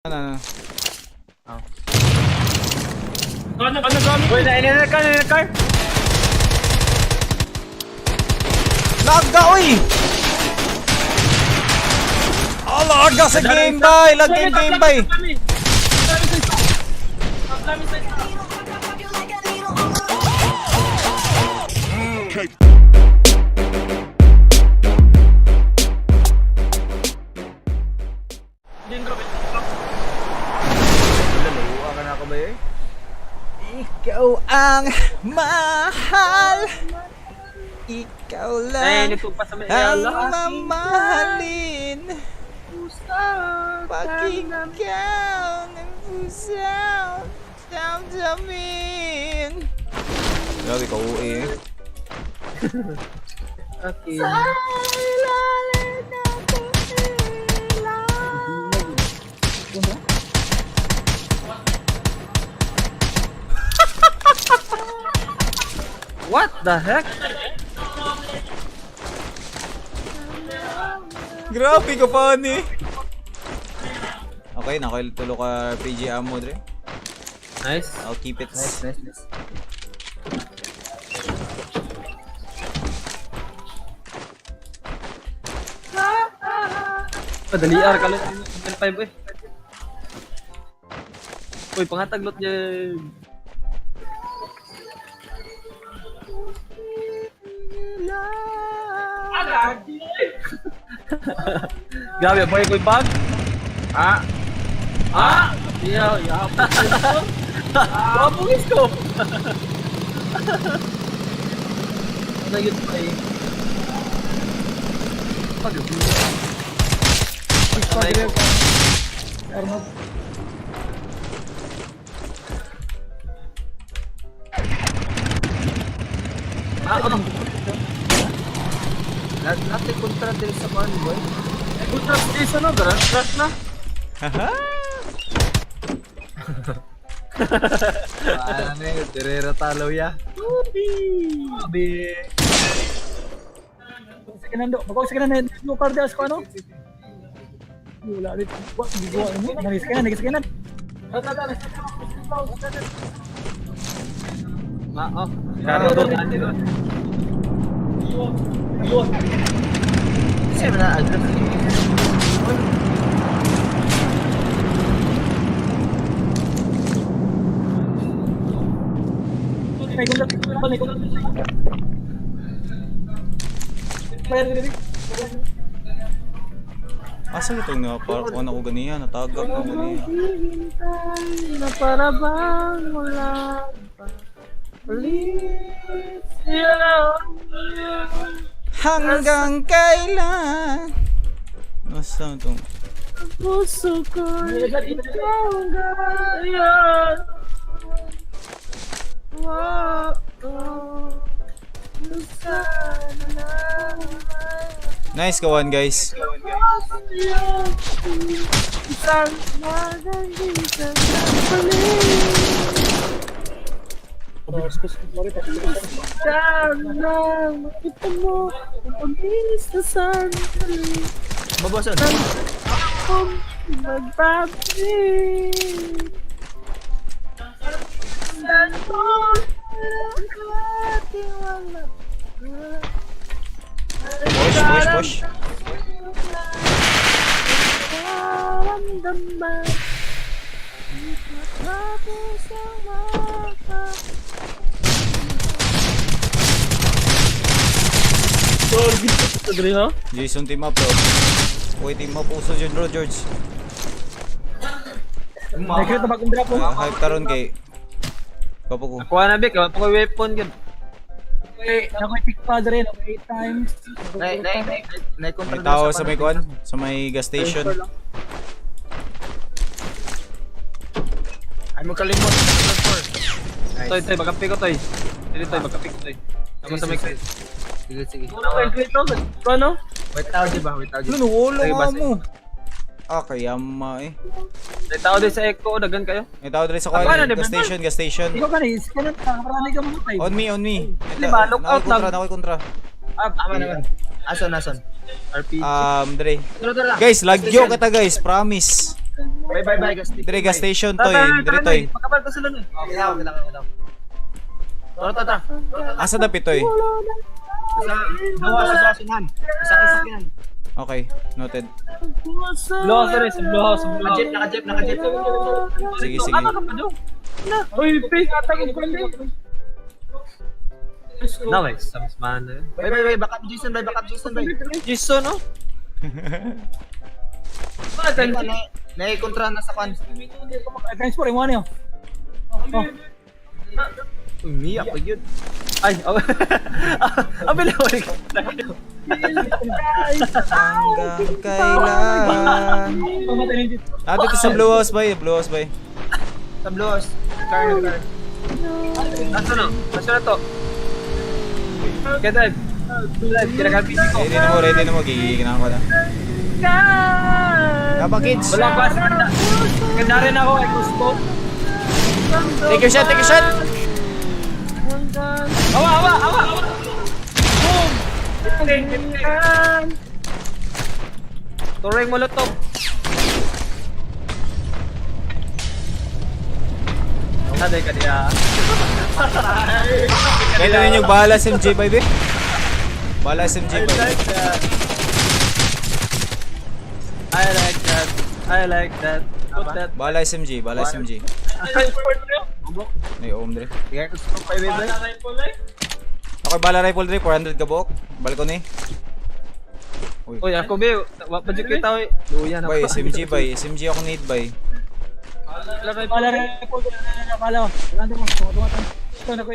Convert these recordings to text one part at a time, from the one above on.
Ano? Oh. Ano, ano, ano? Uy, na car, na car. Laga, oy! Oh, laga sa game, bay! Lag game, game, bay! Wala, ka na ako ba eh? Ikaw ang mahal. Ikaw Ay, lang nagtugpa sa may ang ala. mamahalin. Pag ikaw ng puso, damdamin. Grabe ka uwi eh. Okay. Sa ilalim ng ilaw. What the heck? Grabe ka funny. Okay, nakatulo ka RPG ammo dre. Nice. I'll keep it. Nice, nice, nice. Padali ar kalut L5 eh. Uy, pangataglot niya. Grabe, boy, koy bag. Ah. Ah! Yeah, yeah. Mabungis ko. Ano yun pa eh? Pag Ah, ano? Lahat lahat ay kontra din sa kuan, boy. Ultra station no, gara? Crash na. Haha. Ano eh, tirera talo ya. Tubi. Sige nando, bago sige na no card ko ano? Wala rin. Wa gigawa mo. Nagis ka na, nagis ka na. Ma, oh. Karo doon. Kasi na address. May kundat, may kundat. Bayar diri. Asa itong na parang kuha na ko ganiya, natagak na ko ganiya. Hihintay na para bang wala pa. Please, yeah. Hanggang kailan? Asa itong... Puso ko ikaw ang gaya. Wow, oh. Sana lang Nice kawan guys. Isang magandang balik. Sana makita mo ang pag-inis na sandali. Babasan. Akong magbabalik. Saan mo ating wala? Push, push, push. Nararamdaman. Matapos ang mata. Jason team up bro. Uy, team up uso dyan bro, George. Nagkita na bagong drop. Ah, hype karon kay... Kapo ko. Kuha na, Bek. Kuha weapon yun. Ako pick pa diri, ako 8 times. Nay nay nay nay kontra May tao sa may kuan, sa may gas station. Ay mo kalimot. Nice. Toy, toy, magkape ko, toy. Dili, toy, magkape ko, toy. Ako sa may Sige, sige. Sige, sige. Ano? Wait tao di ba? Wait tao di. Ano, ulo Ay, nga base. mo. Ah, kayama eh. May tao din sa Echo, dagan kayo. May tao diri sa Ano, kuan, di ba? gas station, gas station. Ikaw ka ni, ka na, marami ka mamatay. On me, on me. Di ba, look out kontra, lang. nakoy kontra. Ah, Tama naman. Asan asan? RPG. Dre. Tara tara. Guys, lagyo kita guys, promise. Bye bye bye, gas station. Dire gas station Tara, toy, tara, dire tara, toy. Makabal ko sila nun. Okay lang, okay lang, okay lang. Tara, tara, tara. Asa dapit toy? Sa gawa sa sasakyan. Isa ka sakyan. Okay, noted. Blue house rin, sa blue house, sa blue house. Naka-jeep, naka-jeep, naka-jeep. Sige, sige. Ano ka pa doon? Uy, face, atag yung kwali. Na, wait, sa man. Bye bye bye, backup Jason, bye, backup Jason, bye. Jason, no? Na kontra na sa kwan. Times 4, yung ano yun. Oh. Umiyak pa yun. Ay, oh. Ang bilaw ulit. Hanggang kailan? Ah, dito sa Blue House bay, Blue House bay. Sa blue house. Car, car. Asa na? Asa na to? Kaya dive. Dive, kinakapin ko. Ready na mo, ready na mo. Gigiginan ko na. Kapa kids. Wala pa sa kanda. Ganda rin ako, ay gusto. Take your shot, take your shot. Awa, awa, awa, awa. Boom! 15, 15. Turing molotov. Naday ka diya. Kailan ninyo bahala SMG baby? Bahala SMG I bay. like that. I like that. I like that. Put that. Bahala SMG, bahala SMG. May oom dre. Bigay ko sa bye bye bye. Okay, bala rifle dre, 400 kabok. Balcony. Uy. Uy, ako be, wa pa jud kita oy. Luya na Bay, SMG bay, SMG ako need bay. Bala rifle, bala. Wala mo, tumatang. Ito na ko.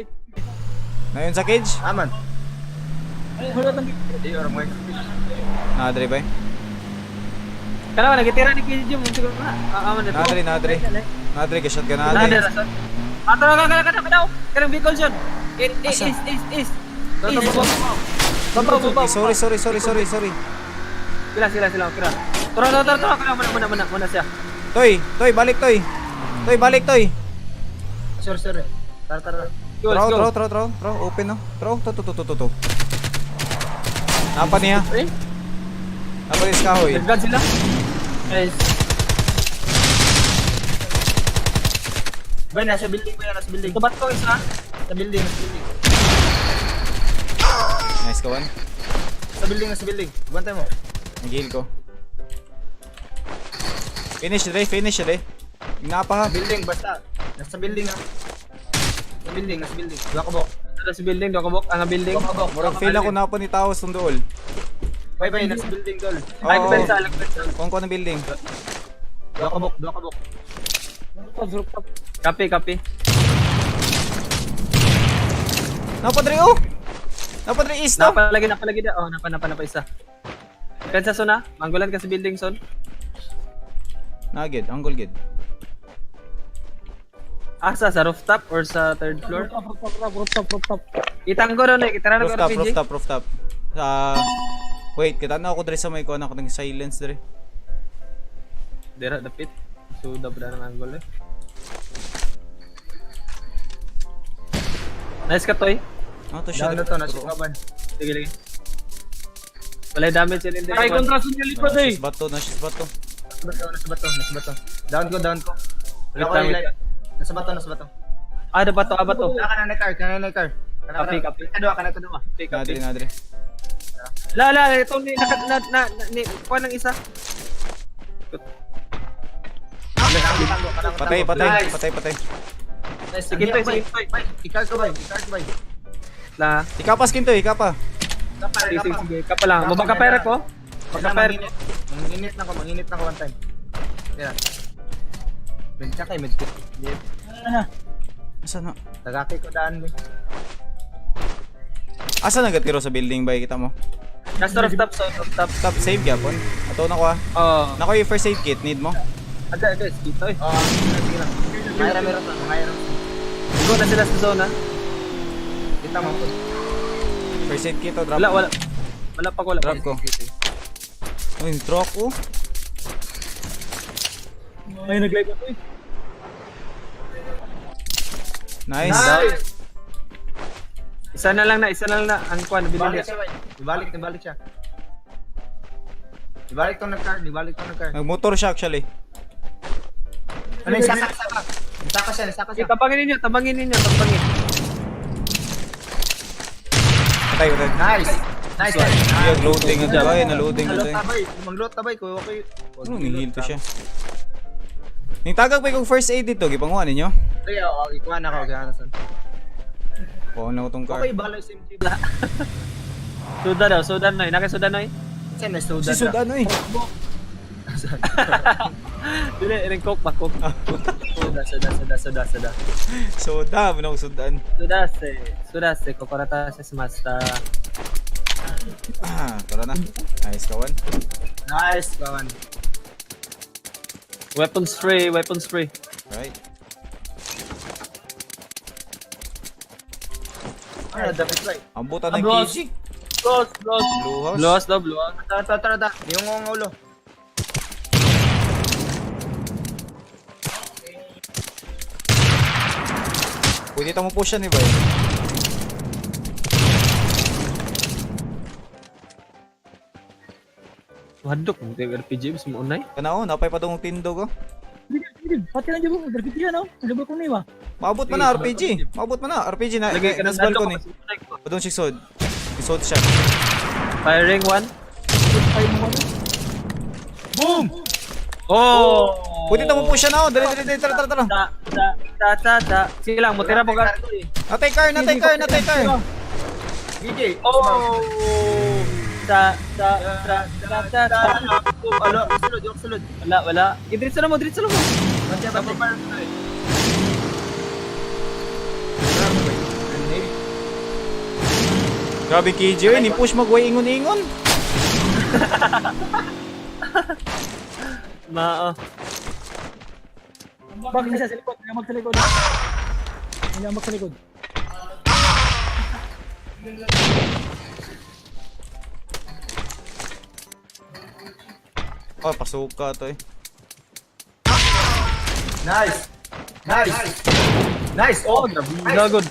Ngayon sa cage? Aman. Wala tang Di orang mo. Na dre bay. Kana nagitira ni KJ mo siguro na. Ah, aman na. Na dre, na dre. Na dre, gashot ka na Na dre. dre. Ato ka kana kana kana. Kanang Bicol John. It Asa? is is is. Baba baba. Eh, sorry, sorry, sorry, sorry, sorry. Sila sila sila kira. Tara tara tara tara kana muna muna muna muna siya. Toy, toy, balik toy. Toy, balik toy. Sorry, sorry. Tara, tara. Go, let's Throw, go. throw, throw, throw, throw. Open no. Throw, to, to, to, to, to, to. Napa niya. Eh, Napa niya sa kahoy. naggan sila. Guys, Bay, nasa building ba yan? Nasa building. tubat ko isa. Sa building, nasa building. Nice kawan. Sa building, nasa building. Bantay mo. Nag-heal ko. Finish dre, finish dre. Napa ha. Sa building, basta. Nasa building ah. Sa building, nasa building. Dua ka bok. Tara sa building, do kabok ang building. Dua ka bok. Murag feel ako napa ni Taos tong dool. Bye bye, nasa building dol. Ay, Oo. pensa, pensa. Kung ko ng building. Dua ka bok, dua ka bok. Kape, kape. Napa dre oh. Napa dre east no. Napalagi, napalagi da. Oh, napa, napa, napa isa. Pensa son ah. Manggulan ka sa building son. Nagid, angle gid. Asa sa rooftop or sa third floor? Rooftop, rooftop, rooftop, Itanggo ron eh, kitara na ko Rooftop, RPG. rooftop, rooftop. Sa wait, kita na ako dre sa may kuan ako ng silence dre. Dira dapit. So dabra ng angle eh. Nice ka toy. Ano to siya? Down na to, nasa kaban. Sige lagi. Wala damage yan hindi. Ay, kontra sa likod eh. Nashis bato, nashis bato. Nasa bato, nasa bato, nasa bato. Down ko, down ko. Wala ko Wait lang, yung light. Nasa bato, nasa bato. Ah, dapat to, ah, bato. Kana ka na car, kana na car. Kana Kape, kape. Kadua, kana kadua. Kape, Na kape. dre, na dre. La la, ito ni naka, na, na, na, ni kuha ng isa. Patay, patay, Nice. patay, patay. Nice. Sige toy, sige toy. Ikar ko bay, ikar ko bay. La. Ikaw pa skin to, ikaw pa. Kapa, Sige, sige, kapa. sige. Kapa lang. Mabaka pera ko. Baka Baka pera ko. manginit. Manginit na ko, manginit na ko one time. Tira. Medya kay medkit. Asa na? Tagaki ko daan bay. Asa na gatiro sa building bay kita mo? Nasa rooftop, so rooftop. Stop save gyapon. Ato na ko ah. Oh. Nako yung first aid kit need mo. Aga, aga, sige toy. Oo, sige lang, sige lang. Mayra meron to, mayra. Go na sila sa zona. Kita mo po. First aid kit oh, drop. Wala, wala. Wala pa ko, wala pa. Drop ko. Uy, truck oh. Ay, nag-live ako eh. Nice. Nice! Isa na lang na, isa na lang na. Ang kuan, nabili Ibalik niya. siya bay. Ibalik, ibalik siya. Ibalik tong nag-car, ibalik tong nag-car. Nagmotor siya actually. Ano yung saka, saka. Saka siya, saka Okay, siya. tabangin ninyo, tabangin ninyo, tabangin. Patay, patay. Nice. Nice, nice. Iya, loading na to ay, na-loading na to Loot eh. tabay. Mag-loot tabay ko. Okay. Ano, nihil to siya. Ningtagag pa kong first aid dito, gipanguha ninyo? Ay, oo, ikuha na ako. Kaya na Kuha na ko tong car. Okay, bala yung SMG. Sudan daw, sudan noy. Naka sudan noy. Saan na soda Si Sudan oy. Dili, iring coke ba coke. Suda, suda, suda, suda, suda. Soda, mo na Sudan. Suda se, suda se, kokorata se shimashita. Ah, tara na. Nice kawan. Nice, kawan. Weapons free, weapons free. Right. Ano, dapat right. Ang buta ng Abroad. KG. Close, close. Blue house. Blue house daw, blue house. Tara, tara, tara, tara. Yung ang ulo. Pwede tamo po siya ni bay. Hadok mo tayo RPG mas mo unay. Kana oh, napay pa dong tindog oh. Pati lang dyan, graffiti yan, oh. Nagabal ko niwa. Maabot man na RPG. Maabot man na RPG na. Lagay ka ng Nas balcony. hadok, mas maunay ko. Padong siya sod. Isod siya. Firing one. Tayo mo ano. Boom! Oh! Pwede tamo po siya na oh. Dali dali dali tara tara tara. Ta ta ta ta ta. Sige lang, mutira mo ka. Natay car, natay car, natay car. GG. Oh! Ta ta ta ta ta ta. Alo, sulod, yung sulod. Wala, wala. Idritso na mo, diretso na mo. Bantay, bantay. Grabe KJ, oy, ni push magway ingon-ingon. Ma, oh. Bakit siya sa likod? May ambag sa likod. May ambag sa likod. Oh, pasuka to eh. Nice. Nice. Nice. Oh, nice. Lagod.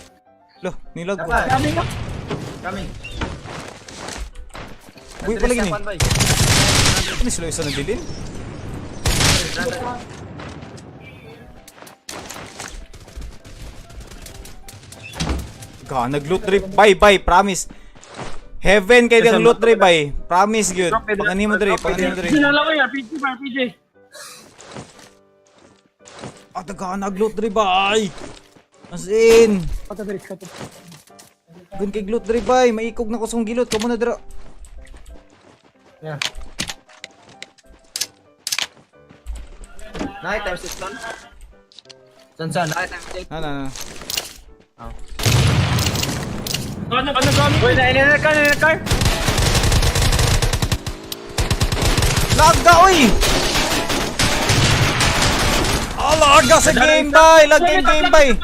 Lo, nilag ko. Dapat. Dami nga. Coming. Uy, palagi ni. Andres, bay. Ano sila isa nagbilin? Ka, nag-loot trip. Bye, bye, promise. Heaven kay diyang loot trip, bye. Promise, gyud. Pangani mo dre, pangani mo dre. Sinala ko yan, RPG, RPG. Ah, taga, nag-loot trip, bye. As in. Pata diri, pata. Gun kay loot trip, bye. Maikog na ko sa gilot. Kamo na dira. Yeah. Nine times six ton. San san? Nine times eight. Na, na, na. Ano, ano, ano? Uy, na na car, na car. Laga, oy! Ah, laga sa game, bye! Lag game, game, bye!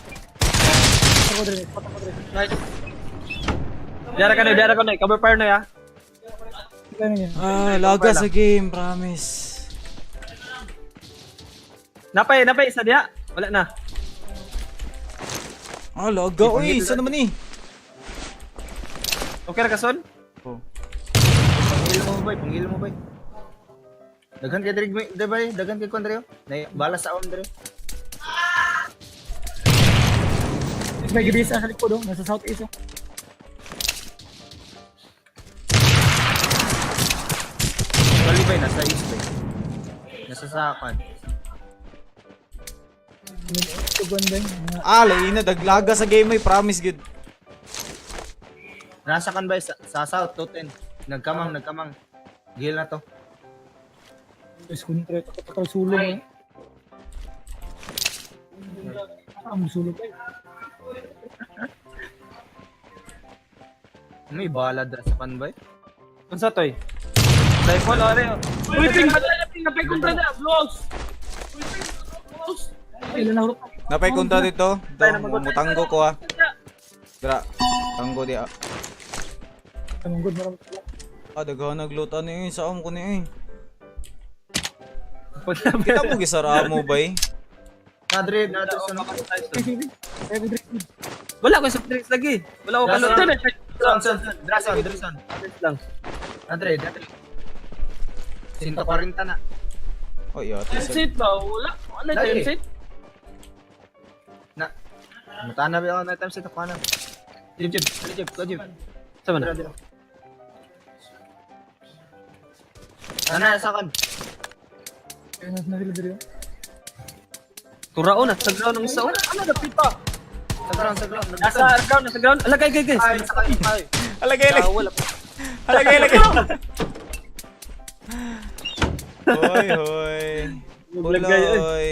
Pata ko diri, pata ko diri. Nice. Diara ka na, diara ka na. Cover fire na ya. Ganun yan. Ah, laga sa game, promise. Napay, napay isa diya. Wala na. Ah, laga, oy! Saan naman eh? Okay ra ka son? Oh. Panghil mo bay, panghil mo bay. Daghan kay diri bay, bay, daghan kay kon diri. Nay bala sa om diri. May gibisa sa likod, oh. Nasa southeast, oh. Bali bay nasa east bay. Nasa sakan. Tugon din. Mga Ah, lain na, daglaga sa game, oy. Promise, good. Nasa kan bay sa, sa south 210. Nagkamang, nagkamang. Gil na to. Eskontre, takot sulong, eh. Ah, musulong kayo. May bala dira sa kan bay. Unsa toy? Rifle ore. Uy, ping, patay na, ping, napay kontra na, blows! Uy, ping, blows! Ilan na hurot? Napay konta dito. Dito, mutanggo ko ah. Dra, tanggo di ah. Tamang good, marami sila. Ah, daghan nagluto ni eh. Saan ko ni eh. Kita mo gisara mo bay. Nadre, nadre sa Ay, sige, sige. Ay, good, good. Wala ko soft drinks lagi. Wala ko kalot. Patay na, Son, son, son. Drason, drason. Lang. Andre, Andre. 140 na. Oy, yata. Time set ba? Wala. Wala Lagi. time set. Na. Mutana ba ako na time set ako na. Jib, jib, jib, go jib. Sama na. Dira, dira. Ana sa kan. Ayun, nasa na sila diri. Turaon na. Sa ground ang isa. oh. Ano napita? Sa ground, sa ground. Nasa ground, nasa ground. Alagay, gay, gay. Ay, sa kan. Ay. Alagay, alagay. Wala. Alagay, alagay. Hoy, hoy. Maglagay, oy. Uloy.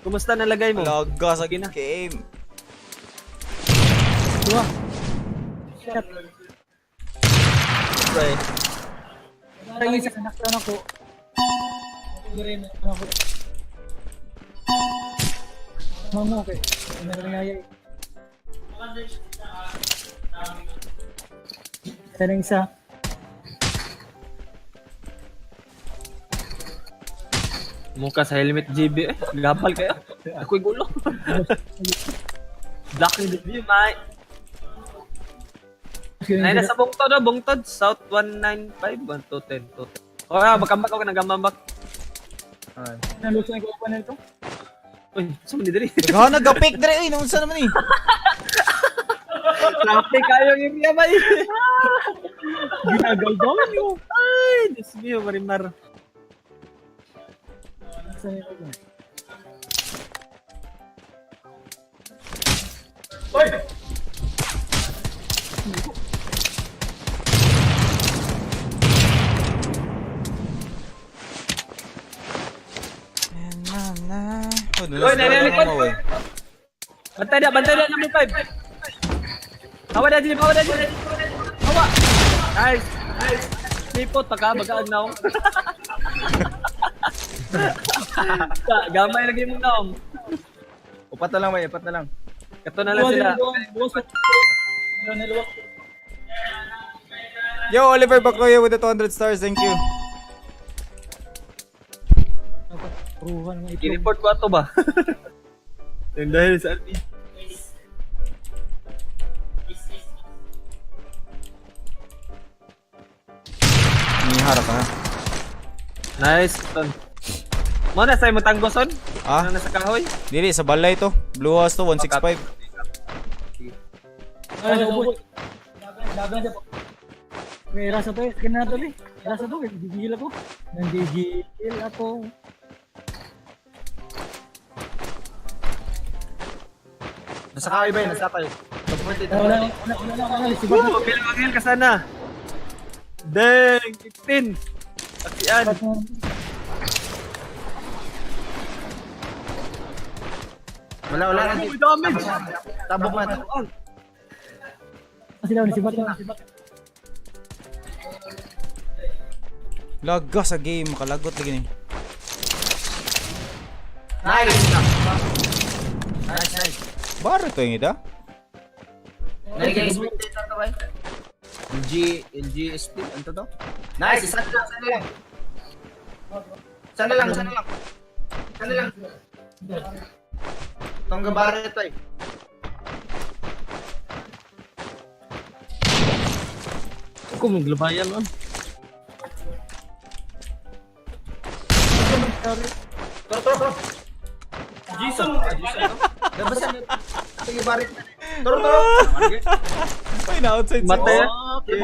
Kumusta nalagay mo? Laga sa Sige na. game. Dua. Shot. Right. Ang isa anak na ako. Diri na ako. Mama kay. Ano na yaya. Isa lang isa. Mukha sa helmet GB eh. Gapal kayo. Ako'y gulo. Blocking the view, mate. Ay, nasa bungtod oh, bungtod. South 195, 1, 2, 10, 2, 10. Okay, magkambak ako, nagambak. Ay. Naluso na ko pa nito. Uy, saan mo ni diri? Daghan nagapik dire oy, naunsa naman eh. Traffic kayo yung area ba eh. Ginagaw daw niyo. Ay, Diyos mio, Marimar. Sa nito. Na na. Oh, Oy, nalilikod. eh. Bantay na, number 5. Hawa na, Jim, hawa na, Jim. Hawa. Nice, nice. Lipot, pagka, bagaan na ako. Gamay lagi mong naong. Upat na lang, may upat na lang. Kato na lang sila. Yo, Oliver Bacloya with the 200 stars. Thank you. Puruhan mga itlog. I-report ko ato ba? Yung dahil sa RPG. Nihara ka. Nice, Son. Mo na sa'yo mo tanggo, Son? Ah? Ano nasa kahoy? Dili sa balay to. Blue House to 165. Ay, ubo. Dagan siya po. May rasa to eh. Sige na to eh. Rasa to eh. Gigigil ako. Nanggigil ako. Nasa kahoy ba yun? Nasa kahoy. Top 40, top Wala, 40. wala, wala, wala, wala. Si Woo! Bilang agil ka sana. Dang! 15! Akian! Wala, wala. Uy, damage! Tabok na. tabok. Sila, si Batman. Si Batman. Laga sa game, makalagot lagi ni. Nice! Nice, nice. Baro to yung ida. Nalagay spectator to ba? LG, LG ST, ano to to? Nice, isa na lang, sana lang. Sana lang, sana lang. Sana lang. Itong gabara ito eh. Ako mong glubayan man. Toro, toro, toro. Jason! Jason! Labasan. Ito yung barit. Toro, toro. Ay, na outside sa. Matay. Okay.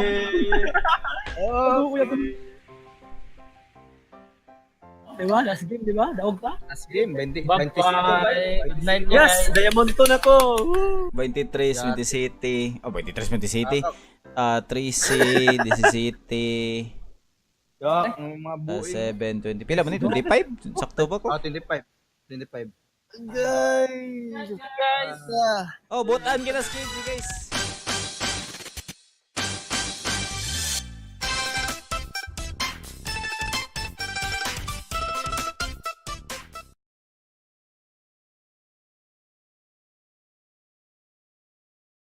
Diba? Last game, diba? Daog pa? Last game, 20, Bye-bye. 26. Good night, Yes! Diamond to na ko! Woo! 23, 27. Oh, 23, 27. Ah, 13, 17, Yeah, ang mga buo. 7, 20. Pila ba ni? 25? Sakto ba ko? Oh, 25. 25. Guys! Guys! Oh, butan kita skate guys.